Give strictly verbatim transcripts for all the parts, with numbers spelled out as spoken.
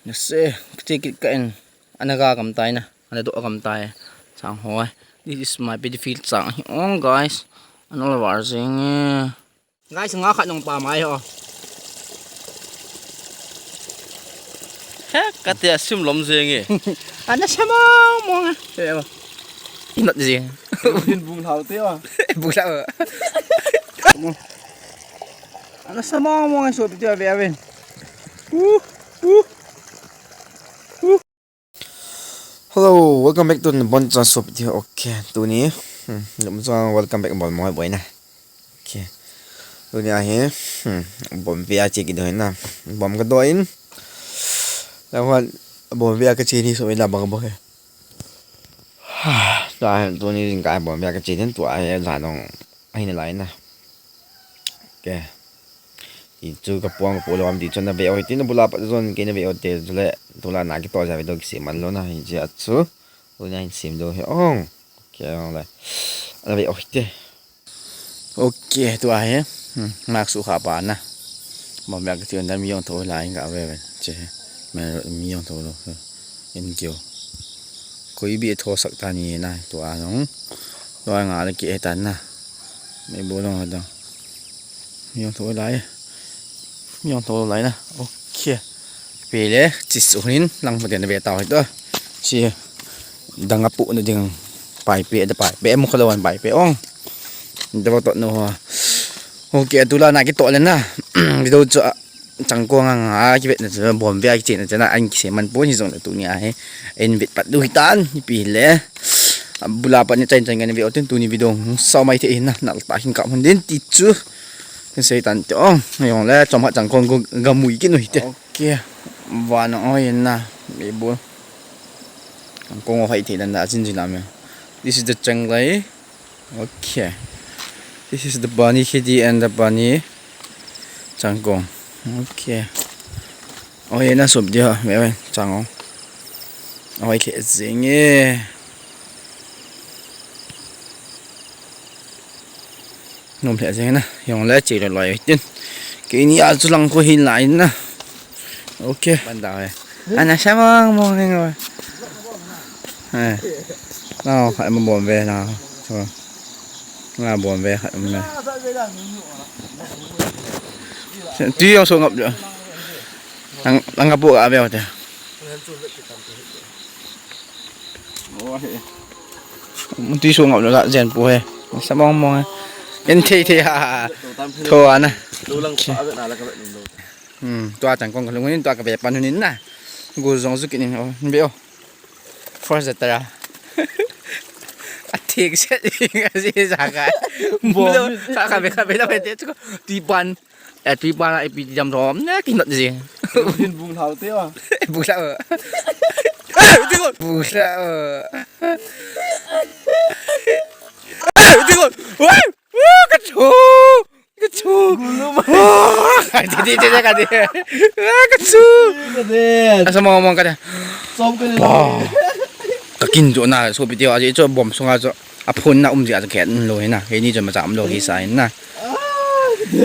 Nase, kiti kit ka in. Ana ga gam tai na. Ana do gam tai. Chang hoi. This is my beautiful chang hi ong, guys. Ana la var jing e. Guys, nga khat nong pa mai ho. He, kati a sim lom jing e. Ana sa mong mong a. He, inot jing. Din bung hlau te o. Bung hlau. Ana sa mong mong a, sopite o, ve ve. Uh, uh. Hello, welcome back to Boncha sopite. Okay, tuni. Hmm, welcome back, bol mo boy na. Okay. Tuni ahi. Hmm, bom ve a che kit doh na. Bom ka doh in. Lawan bom ve a ka che ni so ina bang bang. Tua tuni jingkah bom ve a ka che ni tua hi la nong. Ahi nalai na. Okay. Ti chu ka puang ka pu lou am ti chu na ve o hitin, na bula pat zon kei na ve o te chu le, tula na kitoh ja ve dou kisem man lou na hi che a chu. Tuni a hin sem dou hi ong. Okay, ong le. Na ve o hite. Okay, tua hi. Hmm, mask u kha pa na. Bom ve a ka che na mi jong tho lai ka ve ve. Che. Me mi jong tho lou. In kio. Koi bi tho sak ta ni na tua nong. Tua nga le ki e tan na. Me bu nong ha dong. Mi jong tho lai. Mi jong tho lai na. Okay. Pe le, chi su hin lang pa den ve tau hi to. Chi dang a pu na ding pai pe da pai. Pe mu kha lo wan pai pe ong. Da va to no ha. Okay, tula na kitoh le na. Video chu Changkong a nga kivet na chu, bom ve a kiche na chu na, an kisem man pon hi jong le tuni a hi. An vet pat diu hitan, ipi le. Bula pat ni chan chan kan ve o tin tuni video hung sao mai thei hin na, nal ta hin ka mun din ti chu. Kin sei tan te ong, jong le chom ha changkong go ga mui kit u hite. Okay. Van ong oi na, mi bu. Changkong o hai thei dan da chin chin lam ya. This is the changlai. Okay. This is the bunny kitty and the bunny changkong. Okay. Oh, ye na sop dia, me me changkong. Oh, okay, jing e. Nom le jing na, jong le che le loi tin. Keini a chu lang ko hin lai na. Okay. Ban da he. Ana sa mong mong he ngo. He. Nao, khat ma bom ve na. Cho. Nga bom ve khat um na. Tui jong so ngap le. Lang, lang ngap bu ka ve o te. Tui so ngap le la jen pu he. Sa mong mong he. En thei thei ha. Tho ana. Lu lang pa ve na la ka ve. Hmm, tua changkong ka lung in, tua ka ve pan hun in na. Gu jong ju kit in, oh, ve o. First jatara. A thik se, a si sa ka. Bom. Lo, ka, ka ve, ka ve, la ve te chu. Tui pan. Eh, tui pan, eh, pi jam rom. Na, ki not ji. Din bung hlau te o. Bung hlau. Eh, ti ko. Bung hlau. Eh, ti ko. Wah, wah, ka chu. Kachu. Gulu mai. Wah, kati, kati, kati. Ah, kachu. Kadet. Asa mo mo kati. Som kati. Wah. Kakin jo na, sopite o, aji jo bom sunga jo. A phone na um ji a jo ket lo hina. Keini jo ma jam lo hi sa hina.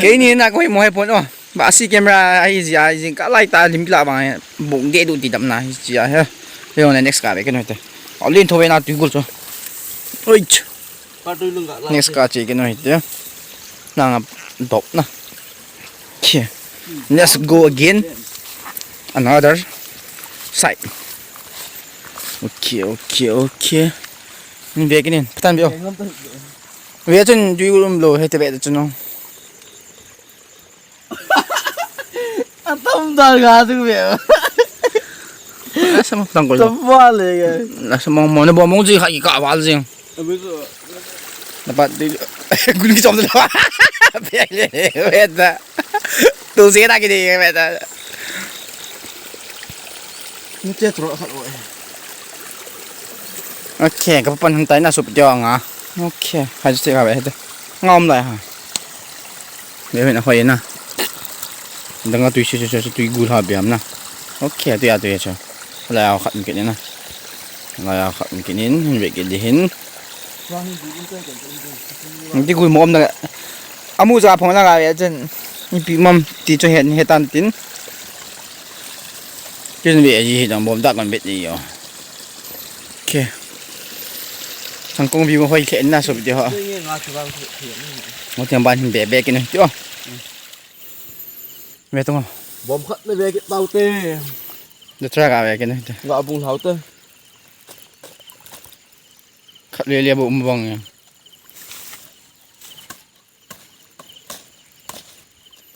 Keini na ko mo he phone o. Ba si camera ai ji ai ji ka lai ta lim la ba. Bung de du ti dam na hi ji a he. Yo na next ka be ke no te. Alin tho ve na tu gul jo. Oi. Next ka che kit u hite. Nang a dop na. Okay. Let's go again. Another side. Okay, okay, okay. Ni ve kit in. Patan ve o. Ve chun tui um lo hite ve chun no. Atam da ga tu ve. Asa mo tang ko. Tam va le ga. Asa mo mo na bo mo ji kha ki ka val jing. Abe so. Na pat di. Guli ki chom da. Ve le ve da. Tu se na ki de ve da. Ni che tro kha lo. Okay, ka pan han tai na sup jo nga. Okay, ha ju se ka ve de. Ngom lai ha. Be na hoi na. Dang a tui chu chu chu tui gul ha biam na. Okay, tui a tui chu. Lai a khat kit na. Lai a khat kit in, ve kit di hin. Ti gul mom na. Amu ja phong na ga ve chen. Ni pi mam ti chu he he tan tin. Kin be ji hi dang bom dak kan bet ni yo. Okay. Changkong view hoi lheh na so video ha. Ngo tiang ban hin be be kin ti o. Ve tong. Bom khat na ve ki tau te. The truck a ve kin ti. Nga bung hlau te. Khat le le bu um bang ya.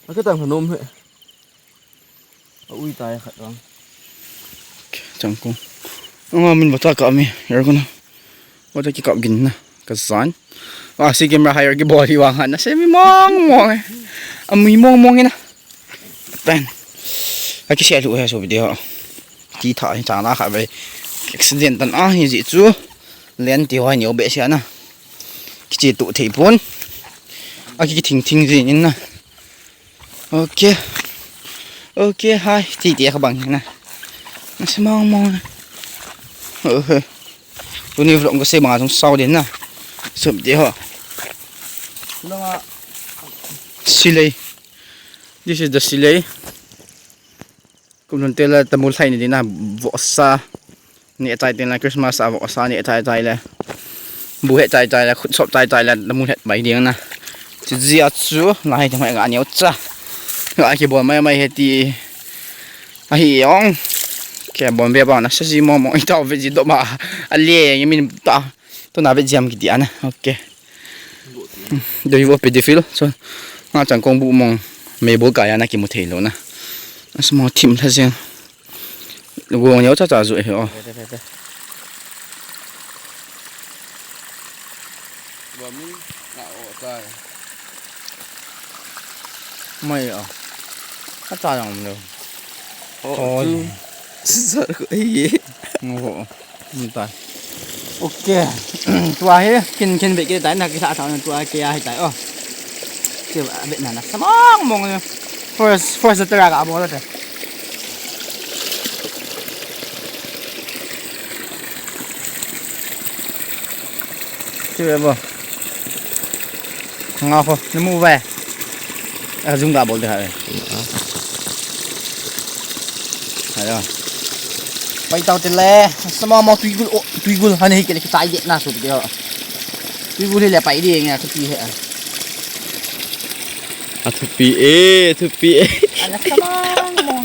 A ka tang hanom he. A ui tai khat bang. Changkong. Anga min bata ka mi. Yar ko na. Bata ki kap gin na. Ka san. A si camera hire ki bol hi wang han. Na se mi mong mong e. A mi mong mong e na. Pen. A ki se lu he so video. Ti tha hi chang la kha ve. Accident tan a hi ji chu. Len ti hoi ni o be sia na. Kichi tu thei pon. A ki thing thing ji in na. Okay. Okay, hai. Ti ti kha bang na. Na se mong mong na. Okay. Tuni vlog ko se bang a jong sao din na. Sum ti ho. Silei. This is the silei. Kum nun te la tamul thai ni ding na vohsa. Ni chai te la Christmas a vohsa ni chai chai le. Bu he chai chai le, khut sop chai chai le, tamul het bai ding na. Chu jia chu, la hai te mai ga neo cha. Ga ki bol mai mai he ti. A hi ong. Ke bom be ba na sa ji mo mo i tau ve ji do ma. A le ngi min ta. Tu na ve jiam ki ti ana. Okay. Do you want to feel? So, nga chang kong bu mong. Mei bol ka ya na ki mu thei lo na. A small team tha jeng. Lu gong neo cha cha zu he o. Mai o. Ka cha jong lo. O, o. Sar ko e. Ngo. Ni ta. Okay. Tua hi kin kin be ke tai na ki sa sa tua ke a hi tai o. Ke be na na sa mong mong. First first tera ka mo la te. Ti ve bo. Nga kho, ni mu ve. A jung ga bol de ha ve. Ayo. Pai tau te le. Sama mo tuigul o, tuigul han hi ke le ki tai de na su de ho. Tuigul hi le pai de nga ka ti he. A thupi e, thupi e. Ana sama mo.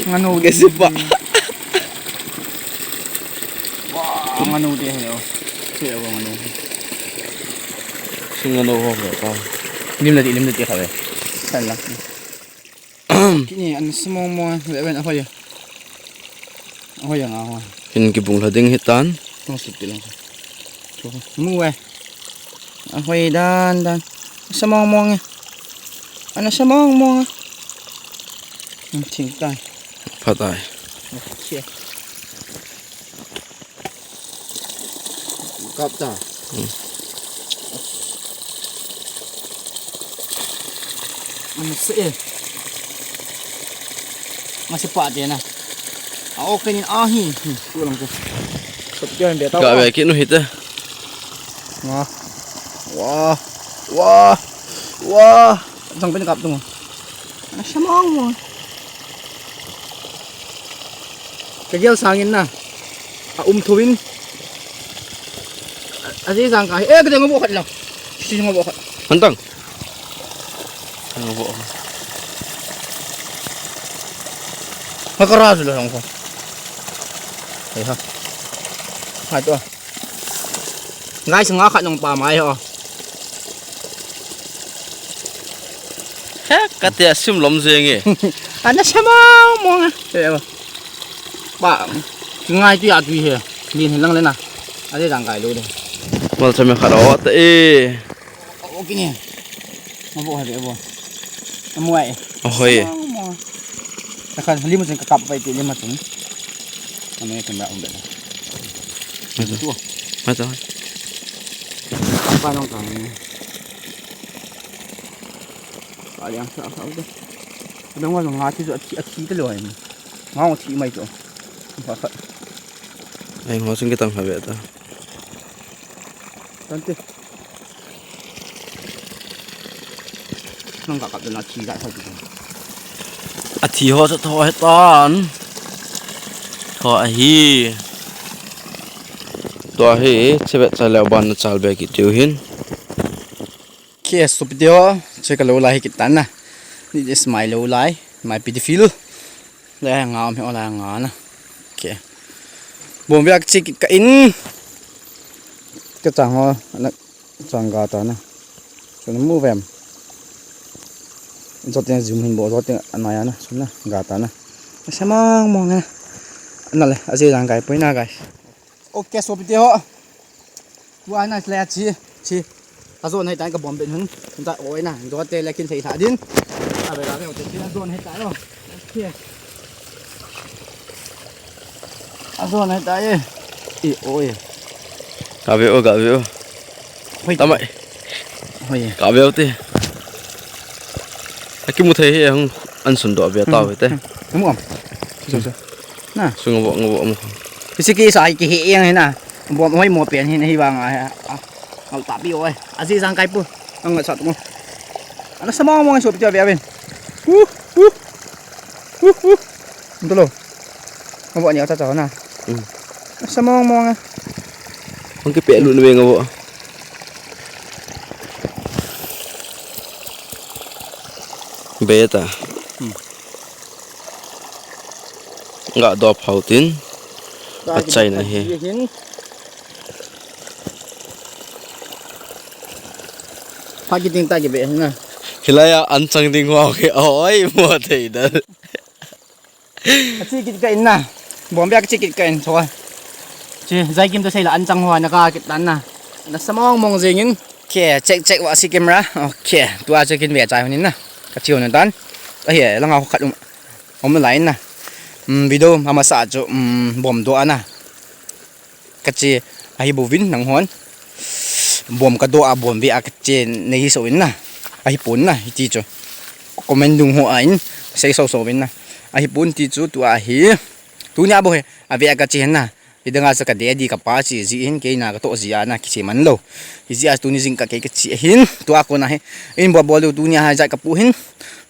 Nganu. Kasi pa. Wow, nganu dia he, oh. Siya, oh, nganu. Si nganu ho, ho, ho. Lim na ti, lim na ti, khawe. San la. Kini, an sa mong mong, le, wen, ahoy. Ahoy, ang ahoy. Kin kibung la ding hitan. Tong sip ti lang. Mu e. Ahoy dan dan. Sa mong mong e. Ana sa mong mong e. Hmm, thing tai. Pha tai. Okay. Kap ta. Hmm. Ana se e. Nga se pa de na. A, okay ni ahi. Hmm, tu lang ko. Sop kya be ta. Ka be ki nu hita. Nga. Wah. Wah. Wah. Sang pen kap tu. Ana sa mong mong. Ka gel sangin na. A um thuin. A, a ji jang ka hi. Eh, ka ding bo khat lang. Si ngo bo khat. Hantang. Ngo bo. Ha ka ra ju la jong ko. Hei ha. Hai to. Ngai sa nga khat nong pa mai ho. He, ka te a sim lom jeng e. Ana sa mong mong a. He, pa, ngai ti a tui he. Lin he lang le na. A le dang kai lo de. Mal sa me khat o ta e. O kini. Ma bo he bo. Amuai. Ahoy. Sa mong mong. Takhan lima jeng ka kap pai ti lima jeng. Ano yung camera umbet. Mata. Tu. Mata. Apa nong kang ni? Kali ang sa sa udah. Kadang wala nga ti jo ati ati ta lo ay. Nga ati mai jo. Baka. Ay, nga sing kitang habet ta. Tante. Nang ka kap na thi da tho. Athi ho cha tho he tan. Tho ahi. Tua hi, chebet cha leh ban na chal be kit tiu hin. Ke sup tiu, che ka lo lai hi kit tan na. Ni des mai lo lai, mai pi di fil. Lai nga om he o lai nga na. Ke. Bom via che kit ka in. Ka chang ho, na chang ga ta na. Sun mu vem. Zo teng zoom hin bo, zo teng anai na, sun na ga ta na. Sa mong mong na. Na le, aji jang kai pui na guys. Okay, so piti ho. Tua na le chi, chi. Ajo nai tai ka bom ben hun. Nda oi na, nda te le kin thei tha din. A be la ve o te chi ajo nai tai lo. Okay. Ajo nai tai e. E oi. Ka ve o, ka ve o. Hoi. Tamai. Hoi. Ka ve o te. Aki mu thei he hung an sun do ve ta ve te. Mu am. So so. Na. Sunga bo, nga bo mu. Kisi ki sa ki he yang he na. Bom hoi mo pen hin hi vang a he. Ngau ta pi oi. Aji jang kai pu. Ang sa tu mo. Ana sa mong mong so pi tia ve aven. Hu hu. Hu hu. Nto lo. Ngau bo ni ta ta na. Ana sa mong mong a. Hong ki pe lu ni ve ngau bo. Be ta. Nga do phau tin. Ka a chai na he. Pha ki ting ta ki be na. Hilai a an chang ding ho ke oi mo thei da. Achi kit ka in na. Bom bia achi kit ka in so. Chi jai kim to sei la an chang ho na ka kit tan na. Na sa mong mong jing in. Okay, check check wa si camera. Okay, tua chu kin ve chai hun in na. Ka chiu na tan. Ahi langa ho khat um. Om lai na. Um, video ama sa chu um, bom do ana. Ka chi ahi bou vin nang hon. Bom ka do a bom ve a ka chi nei hi so in na. Ahi pon na hiti chu. Comment dung ho a in sei so so vin na. Ahi pon ti chu tua hi. Tunia bou he a ve a ka chi na. Idanga sa ka de di ka pa chi ji hin kei na ka to ji ana ki chi man lo. Hi ji a tuni jing ka kei ka chi hin tua ko na he. In bo bo lo tunia ha ja ka pu hin.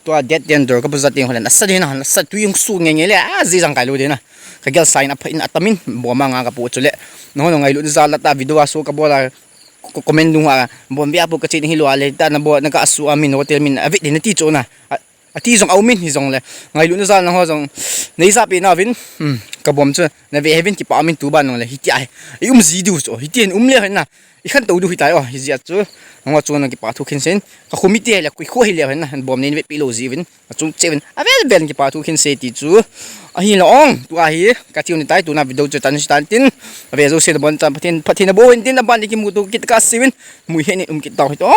Tua det den dor ka bu za ting holen asa den na asa tu yung su nge nge le a ji jang kai lo den na. Ka gel sign up in atamin bom a nga ka pu chu le. No no ngailu ni za la ta video a so ka bo la ko-, comment dung ha bom bia pu ka chi ni hi lo a le ta na bo na ka su a min hotel min a vit ni ti chu na. A, ati jong a um in hi jong le. Ngailu ni za na ho jong. Nei za pi na vin. Hmm, ka bom chu na ve he vin ki pa min tu ban nong le hi ti a he. I um ji du chu hi ti um le he na. I khan to du hi tai o, hi jia chu. Nang chu nang ki pa thu khin sen. Ka khumi te le kui kho hi le hen na, bom nei ve pi lo ji vin. A chung che vin. A vel vel ki pa thu khin se ti chu. Ahi lo ong, tua hi. Ka chiu ni tai tu na video chu tan tan tin. A ve jo se bon tan Pathen, Pathen na bo hin tin na ban ki mu tu kit ka si vin. Mu he ni um kit tau hi to.